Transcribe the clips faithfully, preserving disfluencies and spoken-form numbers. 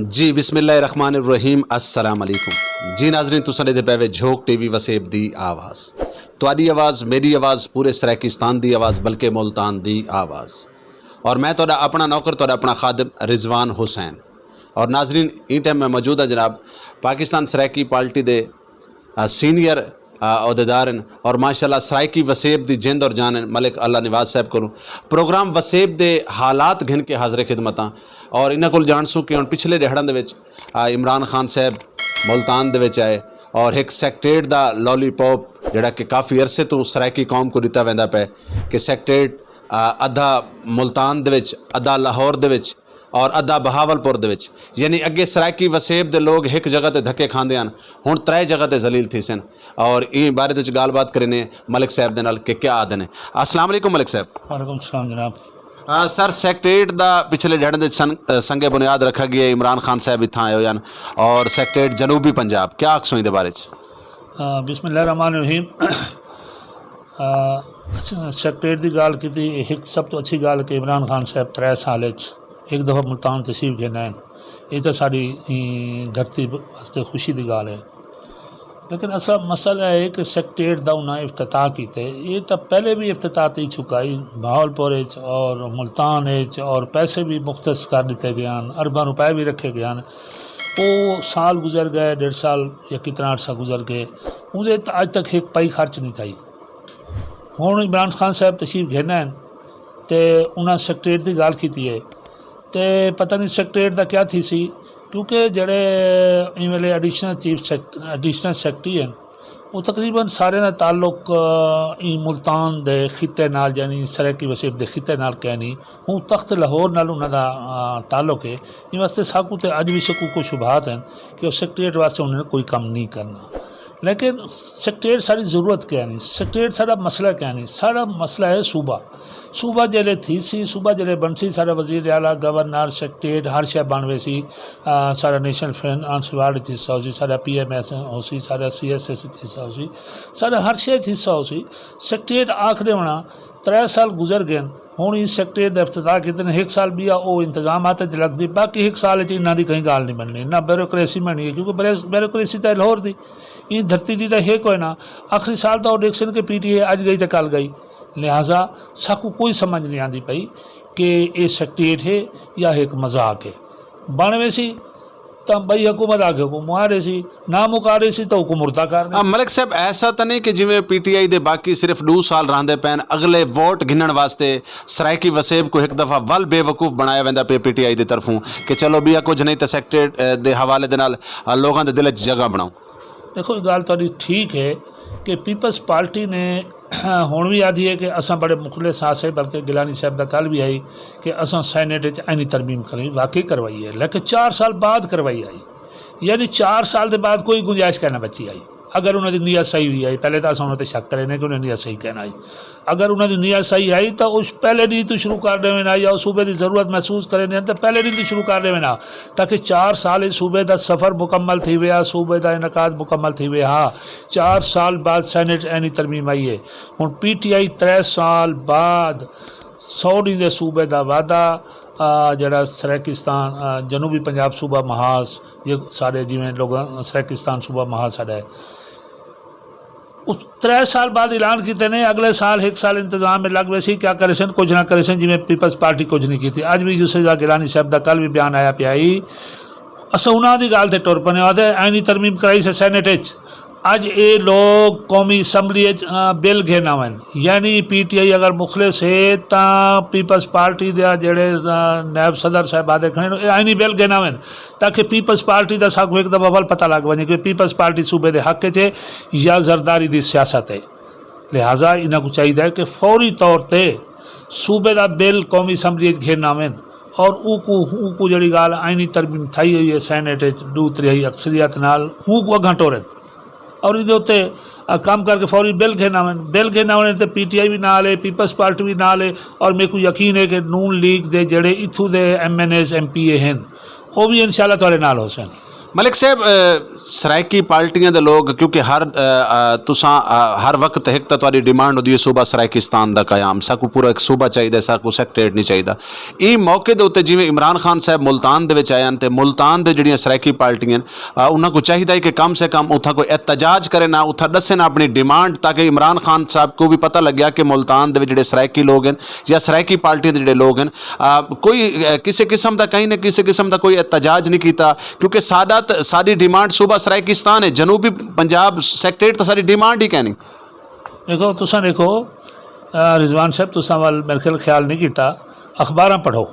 جی، بسم اللہ الرحمن الرحیم۔ السلام علیکم۔ جی ناظرین، تساں ݙیہدے پئے وے جھوک ٹی وی وسیب دی آواز۔ تہاݙی آواز، میݙی آواز، پورے سرائیکستان دی آواز، بلکہ ملتان دی آواز۔ اور میں تہاݙا اپݨا نوکر، تہاݙا اپݨا خادم رضوان حسین۔ اور ناظرین، ایں ٹائم میں موجود ہاں جناب پاکستان سرائیکی پارٹی دے آ، سینئر، آ، عہدیدار ہن اور ماشاءاللہ سرائیکی وسیب دی جند اور جان ہن۔ ملک اللہ نواز صاحب کولوں پروگرام وسیب دے حالات گھن کے حاضر خدمت ہاں اور انہاں کول ڄاݨسوں کہ ہݨ پچھلے ݙیہاڑاں دے وچ، آ، عمران خان صاحب ملتان دے وچ آئے اور ہک سیکٹریٹ دا لالی پاپ، جیڑھا کہ کافی عرصے توں سرائیکی قوم کوں ݙتا ویندا پئے، کہ سیکٹریٹ، آ، ادھا ملتان دے وچ، ادھا لاہور دے وچ اور ادھا بہاول پور دے وچ، یعنی اڳے سرائیکی وسیب دے لوگ ہک جگہ تے دھکے کھاندے ہن، ہݨ ترے جگہ تے ذلیل تھیسن۔ اور ایں بارے وچ ڳالھ بات کرینے ملک صاحب دے نال کہ کیا آہدن۔ السلام علیکم ملک صاحب۔ وعلیکم السلام جناب۔ آ، سر، سیکٹریٹ دا پچھلے ݙیہاڑے دے سن-، آ، سنگ بنیاد رکھا ڳیا ہے، عمران خان صاحب اتھاں آئے ہوئے ہن اور سیکٹریٹ جنوبی پنجاب، کیا آکھسوں ایندے بارے وچ؟ آ، بسم اللہ الرحمن الرحیم۔ آ، سیکٹریٹ دی ڳالھ کیتی، ہک سب توں اچھی ڳالھ کہ عمران خان صاحب ترے سال اچ ہک دفعہ ملتان تشریف گھن آئن۔ اے تاں ساݙی، ایں، دھرتی واسطے خوشی دی ڳالھ ہے۔ لیکن اصل مسئلہ اے ہے کہ سیکٹریٹ دا انہاں افتتاح کیتے، اے تاں پہلے وی افتتاح تھی چکا ہئی، بہاولپور اچ اور ملتان اچ، اور پیسے وی مختص کر ݙتے ڳئے ہن، ارباں روپے وی رکھے ڳئے ہن۔ او سال گزر ڳئے، ݙیڈھ سال یا کتنا عرصہ گزر ڳئے، اوندے تے اڄ تک ہک پئی خرچ نہیں تھئی۔ ہݨ عمران خان صاحب تشریف گھن آئن تے انہاں سیکٹریٹ دی ڳالھ کیتی ہے تے پتہ نہیں سیکٹریٹ دا کیا تھیسی، کیونکہ جیڑھے ایں ویلے ایڈیشنل چیف سیک-، ایڈیشنل سیکرٹری ہن، او تقریباً سارے دا تعلق، آ، ایں ملتان دے خطے نال، یعنی سرائیکی وسیب دے خطے نال کینی، ہوں تخت لاہور نال انہاں دا، آ، تعلق ہے۔ ایں واسطے ساکوں تے اڄ وی شکوک و شبہات ہن کہ او سیکٹریٹ واسطے انہاں نے کوئی کم نہیں کرنا۔ لیکن سیکٹریٹ ساݙی ضرورت کیا نہیں، سیکٹریٹ ساݙا مسئلہ کیا نہیں، ساݙا مسئلہ ہے صوبہ۔ صوبہ جیلے تھیسی، صوبہ جیلے بݨسی، ساݙا وزیر اعلیٰ، گورنر، سیکرٹریٹ، ہر شے بݨ ویسی۔ آ، ساݙا نیشنل فنانس بورڈ اچ حصہ ہوسی، ساݙا پی ایم ایس ہوسی، ساݙا سی ایس ایس اچ حصہ ہوسی، ساݙا ہر شے اچ حصہ ہوسی۔ سیکرٹریٹ آکھ ݙیوݨا، ترے سال گزر ڳئن، ہݨ ایں سیکرٹریٹ دا افتتاح کیتے نے، ہک سال ٻیا او انتظامات اچ لڳسی، باقی ہک سال اچ انہاں دی کہیں ڳالھ نہیں بݨنی، نہ بیوروکریسی بݨنی ہے، کیونکہ بیوروکریسی تاں لاہور دی، ایں دھرتی دی تاں ہے کوئی نہ۔ آخری سال تاں او ݙیکھسن کہ پی ٹی آئی اڄ ڳئی تاں کل ڳئی۔ لہذا ساکوں کوئی سمجھ نہیں آندی پئی کہ اے سیکرٹریٹ ہے یا ہک مذاق ہے۔ بݨ ویسی تاں ٻئی حکومت آ کے اوکوں مکا ݙیسی، نہ مکا ݙیسی تاں اوکوں مردہ کر ݙیسی۔ آ، ملک صاحب، ایسا تاں نہیں کہ جیویں پی ٹی آئی دے باقی صرف ݙو سال رہندے پئن، اڳلے ووٹ گھنݨ واسطے سرائیکی وسیب کوں ہک دفعہ ول بے وقوف بݨایا ویندا پئے پی ٹی آئی دی طرفوں کہ چلو ٻیا کجھ نہیں تاں سیکٹریٹ، اے، دے حوالے دے نال، آ، لوگاں دے دل اچ جگہ بݨاؤ۔ ݙیکھو، اے ڳالھ تہاݙی ٹھیک ہے کہ پیپلز پارٹی نے ہݨ وی آہدی ہے کہ اساں بڑے مخلص ہاسے، بلکہ گیلانی صاحب دا کل وی ہئی کہ اساں سینیٹ اچ آئینی ترمیم کروائی، واقعی کروائی ہے، لیکن چار سال بعد کروائی ہئی۔ یعنی چار سال دے بعد کوئی گنجائش کائنا بچی ہئی۔ اگر انہاں دی نیت صحیح ہوئی ہئی، پہلے تاں اساں انہاں تے شک کرینے کہ انہاں دی نیت صحیح کائنا ہئی۔ اگر انہاں دی نیت صحیح ہئی تاں اس پہلے ݙینہہ توں شروع کر ݙیون ہا، یا او صوبے دی ضرورت محسوس کریندے ہن تاں پہلے ݙینہہ توں شروع کر ݙیون ہا، تاکہ چار سال اچ صوبے دا سفر مکمل تھی ویا، صوبے دا انعقاد مکمل تھی ویا ہا۔ چار سال بعد سینیٹ آئینی ترمیم آئی ہے۔ ہݨ پی ٹی آئی ترے سال بعد سو ݙینہہ دے صوبے دا وعدہ، آ، جیڑھا سرائیکستان، آ، جنوبی پنجاب صوبہ محاذ، جے سارے جیویں لوگاں سرائیکستان صوبہ محاذ ساݙا ہے، اس ترے سال بعد اعلان کیتے نے، اڳلے سال ہک سال انتظام میں لڳ ویسی، کیا کریسن، کجھ نہ کریسن، جیویں پیپلز پارٹی کجھ نہیں کیتی۔ اڄ وی یوسف رضا گیلانی صاحب دا کل وی بیان آیا پیا ہئی، اساں انہاں دی ڳالھ تے ٹر پنے، آہدے آئینی ترمیم کرائی سے سینیٹ اچ۔ اڄ اے لوگ قومی اسمبلی اچ، آ، بل گھن آون، یعنی پی ٹی آئی اگر مخلص ہے تاں پیپلز پارٹی دے جیڑھے، آ، نائب صدر صاحب آہدے کھڑے نے، اے آئینی بل گھن آون تاکہ پیپلز پارٹی دا ساکوں ہک دفعہ ول پتہ لڳ ونڄے کہ پیپلز پارٹی صوبے دے حق اچ ہے یا زرداری دی سیاست ہے۔ لہذا انہاں کوں چاہیدا ہے کہ فوری طور تے صوبے دا بل قومی اسمبلی اچ گھن آون اور اوکوں، اوکوں جیڑھی ڳالھ آئینی ترمیم تھئی ہوئی ہے سینیٹ اچ ݙو تریہائی اکثریت نال، اوکوں اڳاں ٹورن اور ایندے اتے، آ، کم کر کے فوری بل گھن آون۔ بل گھن آوݨ تے پی ٹی آئی وی نال ہے، پیپلز پارٹی وی نال ہے اور میکوں یقین ہے کہ نون لیگ دے جیڑھے اتھوں دے M N A's, M P A ہن، او وی انشاءاللہ تہاݙے نال ہوسن۔ ملک صاحب، سرائیکی پارٹیاں دے لوگ کیونکہ ہر تساں ہر وقت ہک تاں تہاڈی ڈیمانڈ ہوندی ہے صوبہ سرائیکستان دا قیام، ساکوں پورا ہک صوبہ چاہیدا ہے، ساکوں سیکٹریٹ نہیں چاہیدا۔ ایں موقع دے اتے جیویں عمران خان صاحب ملتان دے وچ آئے ہن تے ملتان دے جیڑھیاں سرائیکی پارٹیاں ہن، انہاں کوں چاہیدا ہے کہ کم سے کم اتھاں کوئی احتجاج کرن، اتھاں ڈسن اپنی ڈیمانڈ، تاکہ عمران خان صاحب کوں وی پتہ لگیا کہ ملتان دے وچ جیڑھے سرائیکی لوگ ہن یا سرائیکی پارٹیاں دے جیڑھے لوگ ہن، کوئی کسے قسم دا کہیں نہ کسے قسم دا کوئی احتجاج نہیں کیتا۔ کیونکہ ساڈا تاں ساڈی ڈیمانڈ صوبہ سرائیکستان ہے، جنوبی پنجاب سیکٹریٹ تاں ساڈی ڈیمانڈ ہی کینی۔ ݙیکھو تساں ݙیکھو، رضوان صاحب تساں ول میرے خیال خیال نہیں کیتا۔ اخباراں پڑھو،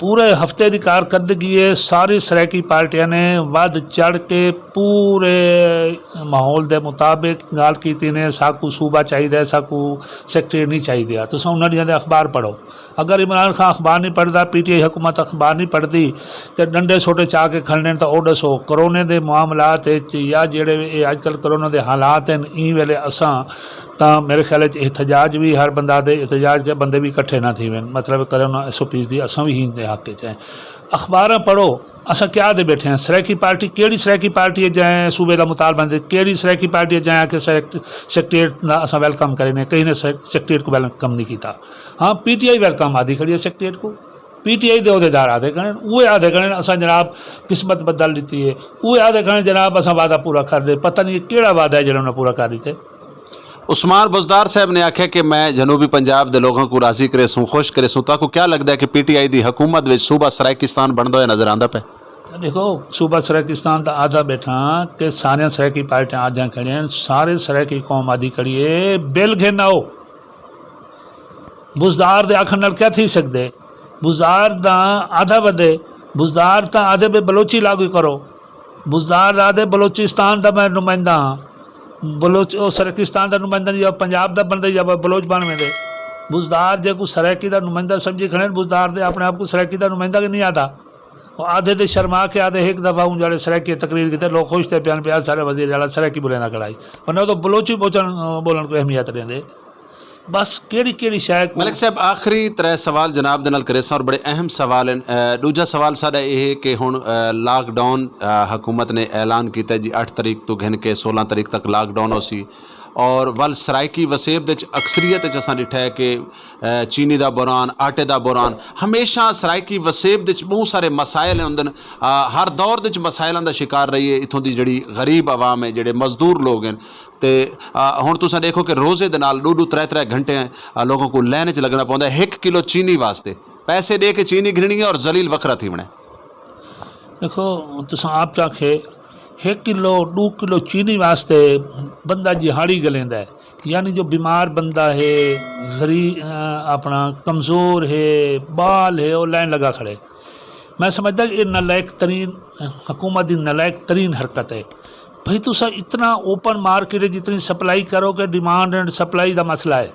پورے ہفتے دی کارکردگی ہے، ساری سرائیکی پارٹیاں نے ودھ چڑھ کے پورے ماحول دے مطابق گال کیتی نے، ساکو صوبہ چاہیدا ہے، ساکو سیکٹریٹ نہیں چاہیدا۔ تساں انہاں ݙینہاں دے اخبار پڑھو۔ اگر عمران خان اخبار نہیں پڑھدا، پی ٹی آئی حکومت اخبار نہیں پڑھدی، تے ڈنڈے سوٹے چا کے کھڑنے، تاں او ڈسو کرونے دے معاملات وچ یا جیڑھے اے اج کل کرونا دے حالات ہیں، ایں ویلے اساں تاں میرے خیال وچ احتجاج وی ہر بندہ دے، احتجاج کے بندے وی کٹھے نہ تھی وین، مطلب کرونا ایس او پیز دی اساں وی ہی دے حق وچ ہیں۔ اخباراں پڑھو، اساں کیا دے بیٹھے ہیں؟ سرائیکی پارٹی کیڑی سرائیکی پارٹی ہے جائیں صوبے دا مطالبہ دے، کیڑی سرائیکی پارٹی ہے جائیں کہ سیکٹریٹ دا اساں ویلکم کریں، کہیں نے سیکٹریٹ کو ویلکم نہیں کیتا۔ ہاں، پی ٹی آئی ویلکم آدھی کھڑی ہے سیکٹریٹ کو۔ پی ٹی آئی دے عہدیدار آدھے کھڑن، اوہے آدھے کھڑن اساں جناب قسمت بدل ݙتی ہے، اوہے آدھے کھڑن جناب اساں وعدہ پورا کر ݙے۔ پتہ نہیں کیڑھا وعدہ ہے جیڑھا انہاں پورا کر ݙتے۔ عثمان بزدار صاحب نے آکھیا کہ میں جنوبی پنجاب دے لوگاں کوں راضی کریسوں، خوش کریسوں۔ تہاکوں کیا لگدا ہے کہ پی ٹی آئی دی حکومت وچ صوبہ سرائیکستان بݨدا ہویا نظر آندا پئے؟ ݙیکھو، صوبہ سرائیکستان دا آدھا ٻیٹھاں کہ ساریاں سرائیکی پارٹیاں آدھیاں کھڑیاں ہن، سارے سرائیکی قوم آدھی کھڑی ہے بل گھن آؤ۔ بزدار دے آکھݨ نال کیا تھی سڳدے؟ بزدار تاں آدھا ودے، بزدار تاں آدھے پئے بلوچی لاگو کرو۔ بزدار آدھے بلوچستان دا میں نمائندہ ہاں۔ بلوچ او سرائیکستان دا نمائندہ نہیں، یا پنجاب دا بندے یا بلوچ بن ویندے۔ بزدار جے کو سرائیکی دا نمائندہ سمجھی کھڑے، بزدار دے اپنے آپ کو سرائیکی دا نمائندہ کہ نہیں آدھا۔ او آدھے تے شرما کے آدھے ہک دفعہ اوں جاڑے سرائیکی تقریر کیتے، لوگ خوش تے پیان پیا سارے وزیر اعلیٰ سرائیکی بولے نہ کھڑائی، ورنہ تو بلوچی بوچن بولن کوئی اہمیت ݙیندے۔ بس کیڑی کیڑی شے کوں۔ ملک صاحب، آخری ترے سوال جناب دے نال کریساں، اور بڑے اہم سوال ہن۔ ݙوجھا سوال ساݙا اے ہے کہ ہݨ لاک ڈاؤن حکومت نے اعلان کیتا جی، اٹھ تاریخ توں گھن کے سولہ تاریخ تک لاک ڈاؤن ہوسی، اور ول سرائیکی وسیب دے اکثریت وچ اساں ݙٹھا ہے کہ چینی دا بحران، آٹے دا بحران، ہمیشہ سرائیکی وسیب دے وچ بہوں سارے مسائل ہوندن۔ ہر دور دے وچ مسائلاں دا شکار رہی ہے اتھوں دی جڑی غریب عوام ہے، جڑے مزدور لوگ ہیں۔ تے ہن تساں ڈیکھو کہ روزے دے نال ڈو ڈو ترے ترے گھنٹے لوگوں کو لین وچ لگنا پوندا ہے ہک کلو چینی واسطے۔ پیسے ڈے کے چینی گھننی ہے اور ذلیل وکھرا تھیونا ہے۔ ڈیکھو، تساں آپ چاکھے ہک کلو ڈو کلو چینی واسطے بندہ جہاڑی گلیندا ہے، یعنی جو بیمار بندہ ہے، غریب، اپنا کمزور ہے، بال ہے، او لین لگا کھڑے۔ میں سمجھدا کہ یہ نالائق ترین، حکومت دی نالائق ترین حرکت ہے۔ بھئی تساں اتنا اوپن مارکیٹ ہے، جتنی سپلائی کرو کہ ڈیمانڈ اینڈ سپلائی دا مسئلہ ہے۔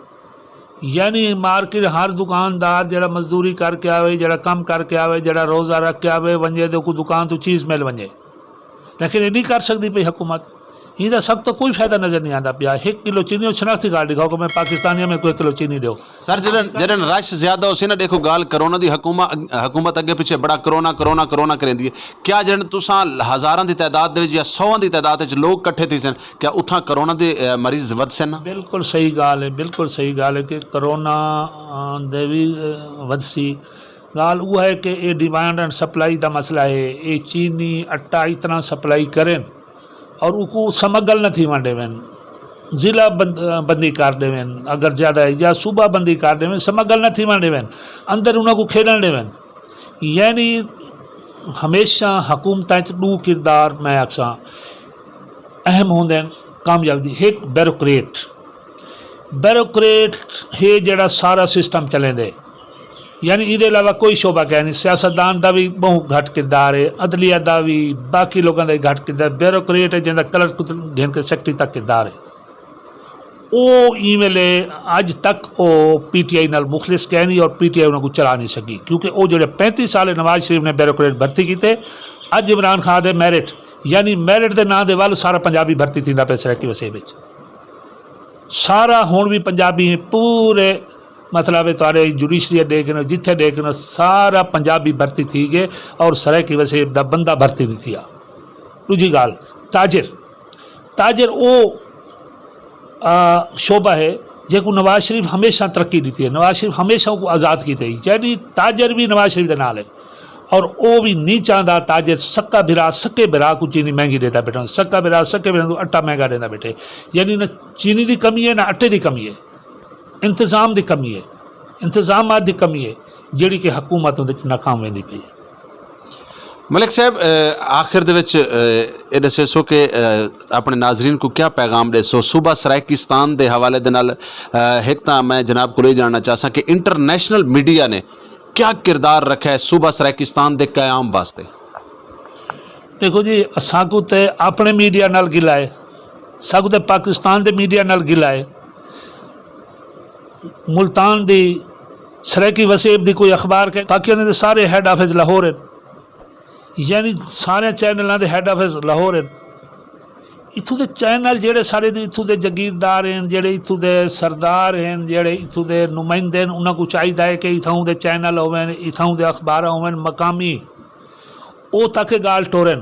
یعنی مارکیٹ ہر دکاندار جڑا مزدوری کر کے آوے، جڑا کم کر کے آوے، جڑا روزہ رکھ کے آوے، ونجے تے کو دکان تو چیز مل ونجے۔ لیکن یہ نہیں کر سکتی پئی حکومت۔ ایندا سب تو کوئی فائدہ نظر نہیں آندا پیا۔ ہک کلو چینی، او شناختی کارڈ ڈکھاؤ کہ میں پاکستانی ہاں، میں کوئی کلو چینی ڈیو۔ سر، جڈن جڈن رش زیادہ ہوسی نا، ڈیکھو گال کرونا دی، حکومت حکومت اگے پیچھے بڑا کرونا کرونا کرونا کریندی ہے۔ کیا جڈن تساں ہزاراں دی تعداد دے وچ یا سواں دی تعداد وچ لوگ کٹھے تھی سن، کیا اتھاں کرونا دے مریض ودھ سن؟ بالکل صحیح گال ہے، بالکل صحیح گال ہے کہ کرونا دے وی ودھسی۔ گال او ہے کہ اے ڈیمانڈ اینڈ سپلائی دا مسئلہ ہے۔ اے چینی اٹا اتنا سپلائی کرن اور اکو سمگل نہ تھیوݨ ݙیون۔ ضلع بندی کر ݙیون، اگر زیادہ ہے یا صوبہ بندی کر ݙیون، سمگل نہ تھیوݨ ݙیون، اندر انہاں کوں کھیݙݨ ݙیون۔ یعنی ہمیشہ حکومتاں اچ ݙو کردار میں آکھساں اہم ہوندے ہن کامیابی دی۔ ہک بیوروکریٹ، بیوروکریٹ ہے جیڑھا سارا سسٹم چلیندے، یعنی ایندے علاوہ کوئی شعبہ کائنی۔ سیاستدان دا وی ٻہوں گھٹ کردار ہے، عدلیہ دا وی، باقی لوکاں دا وی گھٹ کردار۔ بیوروکریٹ ہے جیندا کلرک توں گھن کے سیکرٹری تک کردار ہے۔ او ایں ویلے اڄ تک او پی ٹی آئی نال مخلص کائنی اور پی ٹی آئی انہاں کوں چلا نی سڳی، کیونکہ او جیڑھے پینتی سال نواز شریف نے بیوروکریٹ بھرتی کیتے، اڄ عمران خان دے میرٹ، یعنی میرٹ دے ناں دے ول سارا پنجابی بھرتی تھیندا پئے سرائیکی وسیب اچ۔ سارا ہݨ وی پنجابی ہیں، پورے مطلب ہے تہاݙے جوڈیشری ݙے گھنو، جتھے ݙے گھنو، سارا پنجابی بھرتی تھی ڳئے اور سرائیکی وسیب دا بندہ بھرتی نہیں تھیا۔ ݙوجھی ڳالھ، تاجر، تاجر او آ، شعبہ ہے جیکوں نواز شریف ہمیشہ ترقی ݙتی ہے، نواز شریف ہمیشہ اوکوں آزاد کیتے، یعنی تاجر بھی نواز شریف دے نال ہے۔ اور او بھی نہیں چاہندا تاجر سکا بھرا سکے بھرا کوں چینی مہنگی ݙیندا بیٹھے، سکا بھرا سکے بھرا کوں اٹا مہنگا ݙیندا بیٹھے۔ یعنی نہ چینی دی کمی ہے، نہ اٹے دی کمی ہے، انتظام دی کمی ہے، انتظامات دی کمی ہے، جیڑھی کہ حکومت اودے وچ ناکام ویندی پئی ہے۔ ملک صاحب، آخر دے وچ اے ݙسیسو کہ اپݨے ناظرین کوں کیا پیغام ݙیسو؟ صوبہ سرائیکستان دے حوالے دے نال ہک تاں میں جناب کولوں اے ڄاݨنا چاہساں کہ انٹرنیشنل میڈیا نے کیا کردار رکھا ہے صوبہ سرائیکستان دے قیام واسطے؟ ݙیکھو جی، اساکوں تے اپݨے میڈیا نال گلہ ہے، ساکوں تے پاکستان دے میڈیا نال گلہ ہے۔ ملتان دی سرائیکی وسیب دی کوئی اخبار کہ باقی انہاں دے سارے ہیڈ آفس لاہور ہن، یعنی سارے چینلاں دے ہیڈ آفس لاہور ہن۔ اتھوں دے چینل جیڑھے سارے دے اتھوں دے جگیردار ہن، جیڑھے اتھوں دے سردار ہن، جیڑھے اتھوں دے نمائندے ہن، انہاں کوں چاہیدا ہے کہ اتھاؤں دے چینل ہوون، اتھاؤں دے اخبار ہوون مقامی، او تاکہ ڳالھ ٹورن۔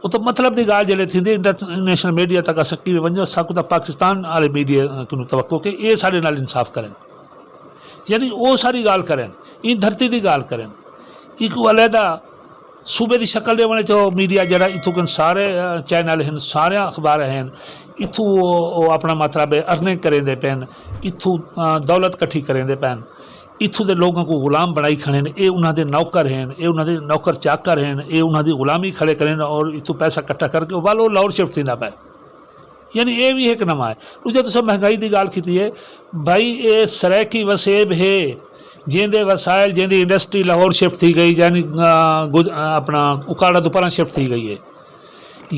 او تاں مطلب دی ڳالھ جیڑھے تھیندے انٹرنیشنل میڈیا تک اساں کیویں ونڄوں، اساکوں تاں پاکستان آلے میڈیا کنوں توقع کہ اے ساݙے نال انصاف کرن۔ یعنی او ساری ڳالھ کرن، ایں دھرتی دی ڳالھ کرن۔ ایکوں علیحدہ صوبے دی شکل ݙیوݨ اچ او میڈیا جیڑھا اتھوں کن سارے چینل ہن، سارے اخبار ہن، اتھوں او اپݨا مطلب ہے ارننگ کریندے پئن، اتھوں دولت کٹھی کریندے پئن، اتھوں دے لوکاں کوں غلام بݨائی کھڑن، اے انہاں دے نوکر ہن، اے انہاں دے نوکر چاکر ہن، اے انہاں دی غلامی کھڑے کرن اور اتھوں پیسہ کٹھا کر کے ول او لاہور شفٹ تھیندا پئے۔ یعنی اے وی ہک نواں ہے۔ ݙوجھا تساں مہنگائی دی ڳالھ کیتی ہے، بھائی اے سرائیکی وسیب ہے، جیندے وسائل، جیندی انڈسٹری لاہور شفٹ تھی ڳئی، یعنی اپݨا اکاڑا توں پراں شفٹ تھی ڳئی ہے۔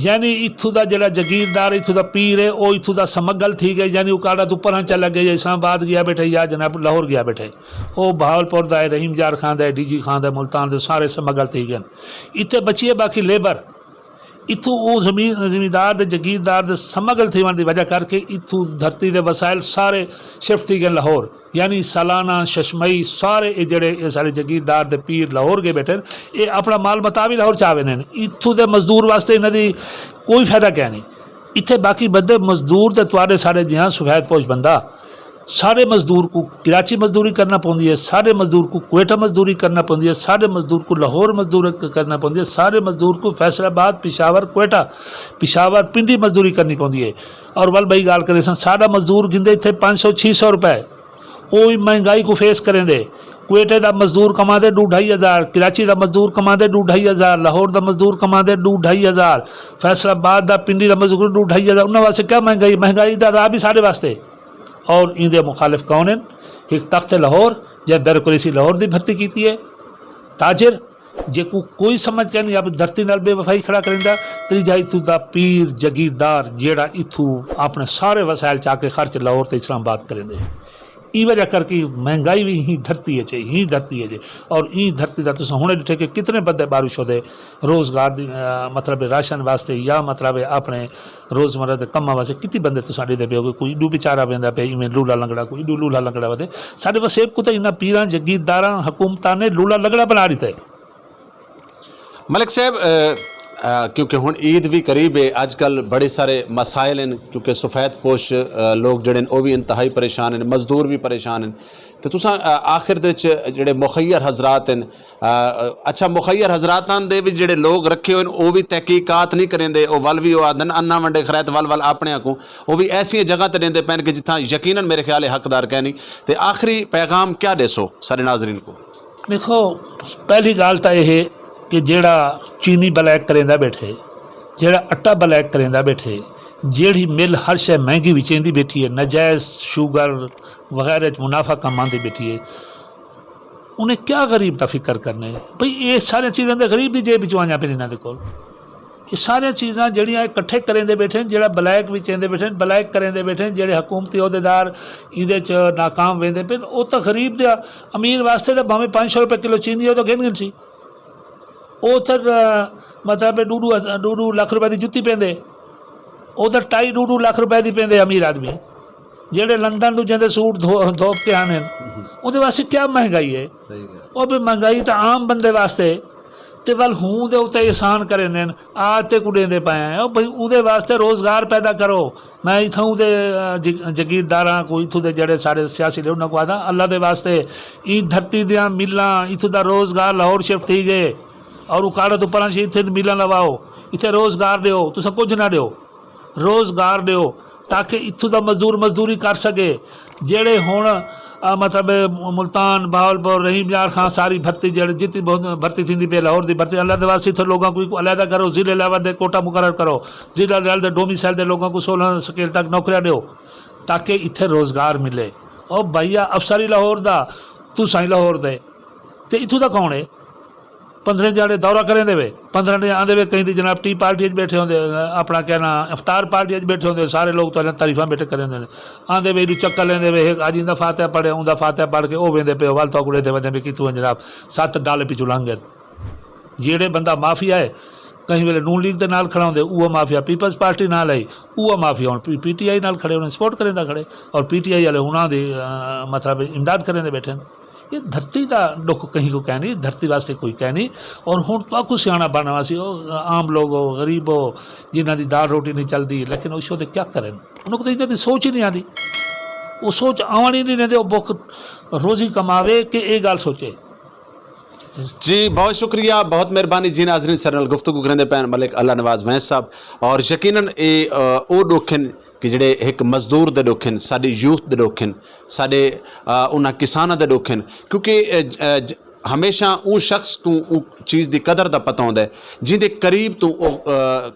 یعنی اتھوں دا جیڑھا جگیردار، اتھوں دا پیر ہے، او اتھوں دا سمگل تھی ڳئے، یعنی اکاڑا توں پراں چلا ڳئے، اسلام آباد ڳیا بیٹھے یا جناب لاہور ڳیا بیٹھے۔ او بہاول پور دا ہے، رحیم یار خان دا ہے، ڈی جی خان دا ہے، ملتان دے سارے سمگل تھی ڳئے۔ اتھے بچیے باقی لیبر۔ اتھوں او زمین زمیندار دے جگیردار دے سمگل تھیوݨ دی وجہ کر کے اتھوں دھرتی دے وسائل سارے شفٹ تھی ڳئے لاہور۔ یعنی سالانہ، ششمئی، سارے اے جیڑھے اے سارے جگیردار دے پیر لاہور ڳئے بیٹھے ہن، اے اپݨا مال متاع وی لاہور چا ویندے ہن۔ اتھوں دے مزدور واسطے انہاں دی کوئی فائدہ کائنی۔ اتھے باقی بندے مزدور تے تہاݙے ساݙے جیہاں سفید پوش بندہ سارے مزدور کوں کراچی مزدوری کرنا پوندی ہے، سارے مزدور کوں کوئٹہ مزدوری کرنا پوندی ہے، سارے مزدور کوں لاہور مزدوری کرنا پوندی ہے، سارے مزدور کوں فیصل آباد، پشاور، کوئٹہ، پشاور، پنڈی مزدوری کرنی پوندی ہے۔ اور ول ٻئی ڳالھ کریساں، ساݙا مزدور گھندے اتھے پنج سو چھی سو روپے، او وی مہنگائی کوں فیس کریندے۔ کوئٹے دا مزدور کماندے ݙو ڈھائی ہزار، کراچی دا مزدور کماندے ݙو ڈھائی ہزار، لاہور دا مزدور کماندے ݙو ڈھائی ہزار، فیصل آباد دا، پنڈی دا مزدور ݙو ڈھائی ہزار۔ انہاں واسطے کیا مہنگائی؟ مہنگائی دا راہ بھی ساݙے واسطے۔ اور ایندے مخالف کون ہن؟ ہک تخت لاہور جئیں بیوروکریسی لاہور دی بھرتی کیتی ہے، تاجر جیکوں کوئی سمجھ کائنی، اپݨی دھرتی نال بے وفائی کھڑا کریندا، تریجھا اتھوں دا پیر جگیردار جیڑھا اتھوں اپݨے سارے وسائل چا کے خرچ لاہور تے اسلام آباد کریندے۔ ایں وجہ کر کے مہنگائی وی ایں دھرتی اچ ہے، ایں دھرتی اچ ہے۔ اور ایں دھرتی دا تساں ہݨے ݙٹھے کہ کتنے بندے ٻاہروں شودے روزگار دی مطلب راشن واسطے یا مطلب اپݨے روزمرہ دے کماں واسطے کتی بندے تساں ݙیہدے پئے ہو کہ کوئی ایݙو بیچارہ ویندا پئے ایویں لولا لنگڑا، کوئی ایݙو لولا لنگڑا ودے۔ ساݙے وسیب کوں تاں انہاں پیراں جگیرداراں حکومتاں نے لولا لنگڑا بݨا ݙتا ہے۔ ملک صاحب، کیونکہ ہݨ عید وی قریب ہے، اڄ کل بڑے سارے مسائل ہن، کیونکہ سفید پوش لوک جیڑھے ہن او وی انتہائی پریشان ہن، مزدور وی پریشان ہن، تے تساں آخر دے وچ جیڑھے مخیر حضرات ہن، اچھا، مخیر حضراتاں دے وی جیڑھے لوگ رکھے ہوئے ہن، او وی تحقیقات نہیں کریندے، او ول وی او آہدن انا ونڈے خرائط ول ول اپݨیاں کوں، او وی ایسیاں جگہاں تے ݙیندے پئن کہ جتھاں یقینا میرے خیال ہے حقدار کائنی۔ تے آخری پیغام کیا ݙیسو سارے ناظرین کوں؟ ݙیکھو، پہلی ڳالھ تاں اے ہے کہ جیڑھا چینی بلیک کریندا بیٹھے، جیڑھا اٹا بلیک کریندا بیٹھے، جیڑھی مل ہر شے مہنگی وچیندی بیٹھی ہے، ناجائز شوگر وغیرہ اچ منافع کماندی بیٹھی ہے، انہیں کیا غریب دا فکر کرنا ہے؟ بھئی اے ساریاں چیزاں تے غریب دی جیب وچوں آندیاں پئن انہاں دے کول۔ اے ساریاں چیزاں جیڑھیاں اے کٹھے کریندے بیٹھے ہن، جیڑھا بلیک وچیندے بیٹھے ہن، بلیک کریندے بیٹھے ہن، جیڑھے حکومتی عہدیدار ایندے اچ ناکام ویندے پئن، او تاں غریب دے، امیر واسطے تاں بھانویں پنج سو روپے کلو چینی ہو تاں گھن گھنسی۔ او تاں مطلب ݙو ݙو ݙو ݙو لکھ روپے دی جتی پیندے، او تاں ٹائی ݙو ݙو لکھ روپے دی پیندے امیر آدمی۔ جیڑھے لندن توں جیندے سوٹ دھو دھوپ تے آندن، اوندے واسطے کیا مہنگائی ہے؟ صحیح ڳالھ۔ او بھئی مہنگائی تاں عام بندے واسطے ہے، تے ول ہوں دے اتے احسان کریندن، آ تے کوں ݙیندے پئے ہیں۔ او بھئی اوندے واسطے روزگار پیدا کرو۔ میں اتھوں دے، آ، جگ-، جگیرداراں کوں، اتھوں دے جیڑھے سارے سیاسی لیڈر انہاں کوں آہداں، اللہ دے واسطے ایں دھرتی دیاں ملاں، اتھوں دا روزگار لاہور شفٹ تھی ڳئے، اور اکاڑے توں پرانچی اتھے ملاں لواؤ، اتھے روزگار ݙیو، تساں کجھ نہ ݙیو۔ روزگار ݙیو تاکہ اتھوں دا مزدور مزدوری کر سڳے۔ جیڑھے ہݨ، آ، مطلب ملتان، بہاولپور، رحیم یار خان، ساری بھرتی جیڑھے جتنی بہت بھرتی تھیندی پئی، لاہور دی بھرتی، اللہ دے واسطے اتھوں لوکاں کوں علیحدہ کرو، ضلع لیول دے کوٹا مقرر کرو، ضلع لیول دے ڈومیسائل دے لوکاں کوں سولہ سکیل تک نوکریاں ݙیو تاکہ اتھے روزگار ملے۔ او بھائیا، افسر ہی لاہور دا، تساں ہی لاہور دے، تے اتھوں دا کون ہے؟ پندرہیں ݙینہاں دے دورہ کریندے وے، پندرہیں ݙینہہ آندے وے، کہیں دی جناب ٹی پارٹی اچ ٻیٹھے ہوندے، اپݨا کیا ناں افطار پارٹی اچ ٻیٹھے ہوندے، سارے لوک تہاݙیاں تعریفاں ٻیٹھے کریندے نے۔ آندے وے ایݙو چکر لیندے وے، ہک اڄ ایندا فاتحہ پڑھے، اوندا فاتحہ پڑھ کے او ویندے پئے، ول تہاکوں ݙیہدے ویندے وے کتھوں جناب ست ڈالر پچھوں لنگھ ڳئے۔ جیڑھے بندہ مافیا ہے، کہیں ویلے نون لیگ دے نال کھڑا ہوندے، اوہو مافیا پیپلز پارٹی نال ہے، اوہو مافیا ہݨ پی، پی ٹی آئی نال کھڑے، انہاں سپورٹ کریندا کھڑے، اور پی ٹی آئی والے انہاں دی، آ، مطلب امداد کریندے ٻیٹھے ہن۔ یہ دھرتی دا ݙکھ کہیں کوں کائنی، دھرتی واسطے کوئی کائنی۔ اور ہݨ تہاکوں سیاݨا بݨݨ واسطے، او عام لوک ہو، غریب ہو، جنہاں دی دال روٹی نہیں چلدی، لیکن او شو تے کیا کرن؟ انہاں کوں تاں ایں دی سوچ ہی نہیں آندی۔ او سوچ آوݨ ہی نہیں ݙیندے، او بھکھ روزی کماوے کہ اے ڳالھ سوچے۔ جی، بہت شکریہ، بہت مہربانی۔ جی ناظرین، ساݙے نال گفتگو کریندے پئے ہن ملک اللہ نواز وینس صاحب، اور یقیناً اے، آ، او ݙکھ ہن کہ جیڑھے ہک مزدور دے ݙکھ ہن، ساݙی یوتھ دے ݙکھ ہن، ساݙے، آ، انہاں کساناں دے ݙکھ ہن، کیونکہ، آ، ج-، آ، ج-، ہمیشہ اوں شخص کوں اوں چیز دی قدر دا پتہ ہوندا ہے جیندے قریب توں او، آ،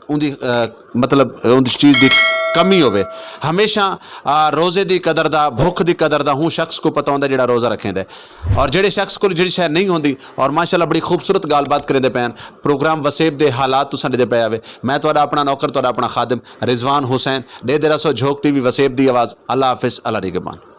اوندی، آ، مطلب، اوندی چیز دی کمی ہووے۔ ہمیشہ، آ، روزے دی قدر دا، بھکھ دی قدر دا اوں شخص کوں پتہ ہوندا ہے جیڑھا روزہ رکھیندا ہے۔ اور جیڑھے شخص کول جیڑھی شے نہیں ہوندی، اور ماشاءاللہ بڑی خوبصورت ڳالھ بات کریندے پئے ہن۔ پروگرام وسیب دے حالات تساں ݙیہدے پئے ہاوے۔ میں تہاݙا اپݨا نوکر، تہاݙا اپݨا خادم رضوان حسین۔ ݙیہدے رہسو جھوک ٹی وی وسیب دی آواز۔ اللہ حافظ، اللہ نگہبان۔